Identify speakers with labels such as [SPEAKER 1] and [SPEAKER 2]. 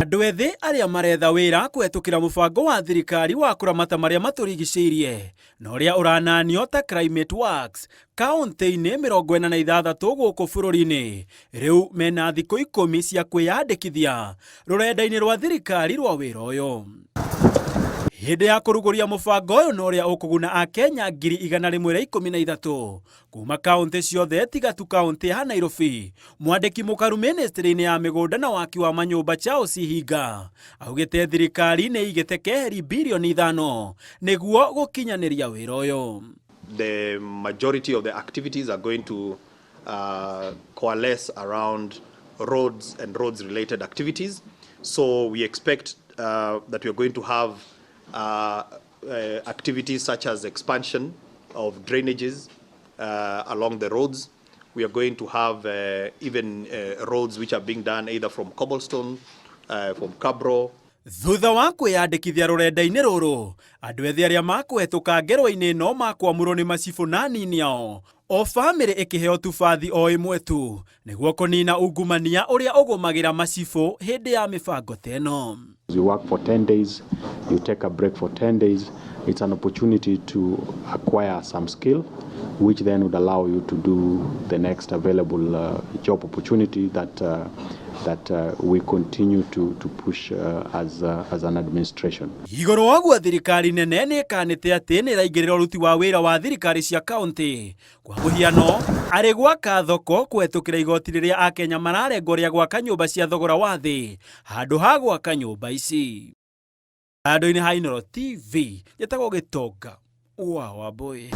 [SPEAKER 1] Andũ ethĩ arĩa maretha wĩra kũhetũkĩra mũbango wa thirikari wa kũramata marĩa matũrigicĩirie na ũrĩa ũrananio ta Climate Works kaũntĩ-inĩ 46 gũkũ bũrũri-inĩ rĩu mena thikũ 10 cia kwĩyandĩkithia rũrenda-inĩ rwa thirikari rwa wĩra ũyũ. Hĩndĩ ya kũrugũria mũbango ũyũ na ũrĩa ũkũguna Akenya 113,000 kuma kaũntĩ ciothe tiga tu kaũntĩ ya Nairobi. Mwandĩki mũkaru mĩnĩstrĩ-inĩ ya mĩgũnda na waki wa manyũmba Charles Hinga augĩte thirikari nĩ ĩigĩte keheri birioni 5 nĩguo gũkinyanĩria wĩra ũyũ.
[SPEAKER 2] The majority of the activities are going to coalesce around roads and roads related activities. So we expect that we are going to have activities such as expansion of drainages along the roads. We are going to have even roads which are being done either from cobblestone, from cabro.
[SPEAKER 1] Thutha wa kwĩyandĩkithia rũrenda-inĩ rũrũ, andũ ethĩ arĩa makũhetũka ngerwa-inĩ ĩno makwamũrwo nĩ macibũ na anini ao, o bamĩrĩ ĩkĩheo tubathi o ĩmwe tu nĩguo kũnina ungumania ũrĩa ũgũmagĩra macibũ hĩndĩ ya mĩbango ta ĩno.
[SPEAKER 3] You work for 10 days, you take a break for 10 days. It's an opportunity to acquire some skill, which then would allow you to do the next available job opportunity that we continue to push as an administration.
[SPEAKER 1] Igũrũ wa ũguo, thirikari nene nĩ ĩkanĩte atĩ nĩ ĩraingĩrĩra ũruti wa wĩra wa thirikari cia kaũntĩ, kwa mũhiano arĩ gwaka thoko kũhetũkĩra igoti rĩrĩa Akenya mararengwo rĩa gwaka nyũmba cia thogora wa thĩ handũ ha gwaka nyũmba ici. Handũ-inĩ ha Inooro TV, njĩtagwo Gĩtonga wa Wambũi.